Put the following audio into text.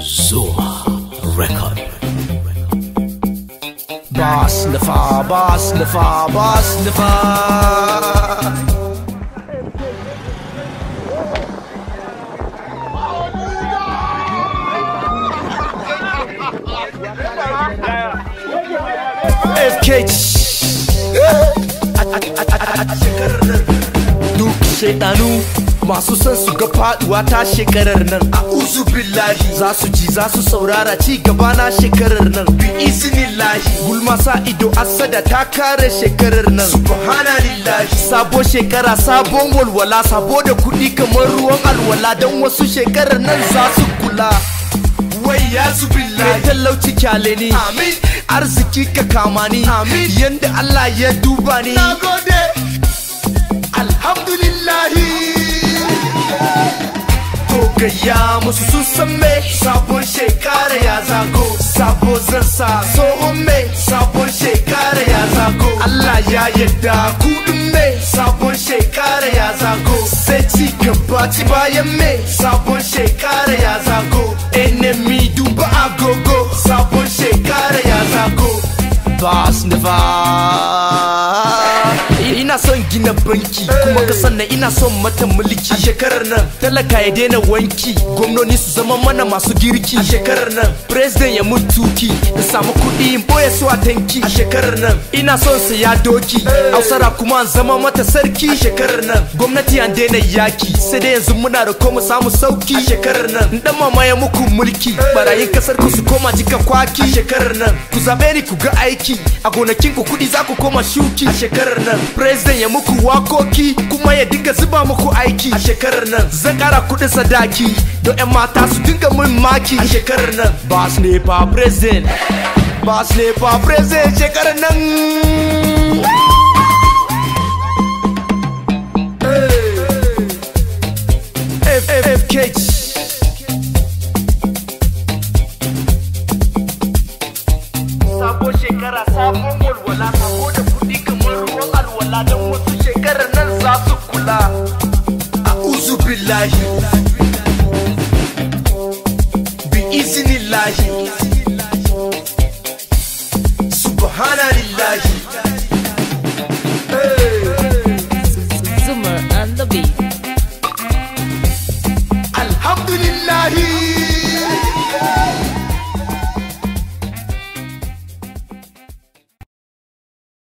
Zuma Record. Boss Lefa, Boss Lefa, Boss Lefa. FKG. Duk shaitanu masu son su ga faduwa ta shekarar nan, a'uzu billahi, za su ji za su saurara ci gaba na shekarar nan, bi iznillahi. Gulma sa ido asada ta kare shekarar nan, subhanallahi. Sabo shekara sabon walwala, sabo da kuɗi kamar ruwan alwala, don wasu shekarar nan za su kula. Wai ya zubillahi, talauci kyale ni, amin. Arziki ka kama ni, amin. Yanda Allah ya duba ni, nagode, alhamdulillahi. To gaya musu sun san me, sabon shekara ya zago, sabo zan sa tsohon me, sabon shekara ya zago. Allah ya yadda kudin me, sabon shekara ya zago. Sai ci gaba ci bayan me, sabon shekara ya zago. Enemy duba agogo, sabon shekara ya zago. Boss Never. Ina son gina banki kuma kasan nan ina son mata mulki. A shekarar nan talaka ya daina wanki, gwamnoni su zama mana masu girki. A shekarar nan president ya mun tuki, in samu kuɗi in boye su a tanki. A shekarar nan ina son saya doki, Hausara kuma zama mata sarki. A shekarar nan gwamnati an daina yaki, sai dai yanzu muna da mu samu sauki. A shekarar nan dan mama ya muku mulki, barayin kasar ku su koma jika kwaki. A shekarar nan ku zabe ni ku ga aiki, a gonakin ku kuɗi za ku koma shuki. A shekarar nan president ya muku wakoki kuma ya dinga zuba muku aiki. A shekarar nan zan kara kudin sadaki don yan mata su dinga mun maki. A shekarar nan Boss Nepa president, Boss Nepa president shekarar nan. FKG. Sabo shekara sabon walwala, sabo da kuɗi kamar ruwan alwala, don wasu shekarar nan za su kula. A'uzu billahi, bi iznillahi, subhana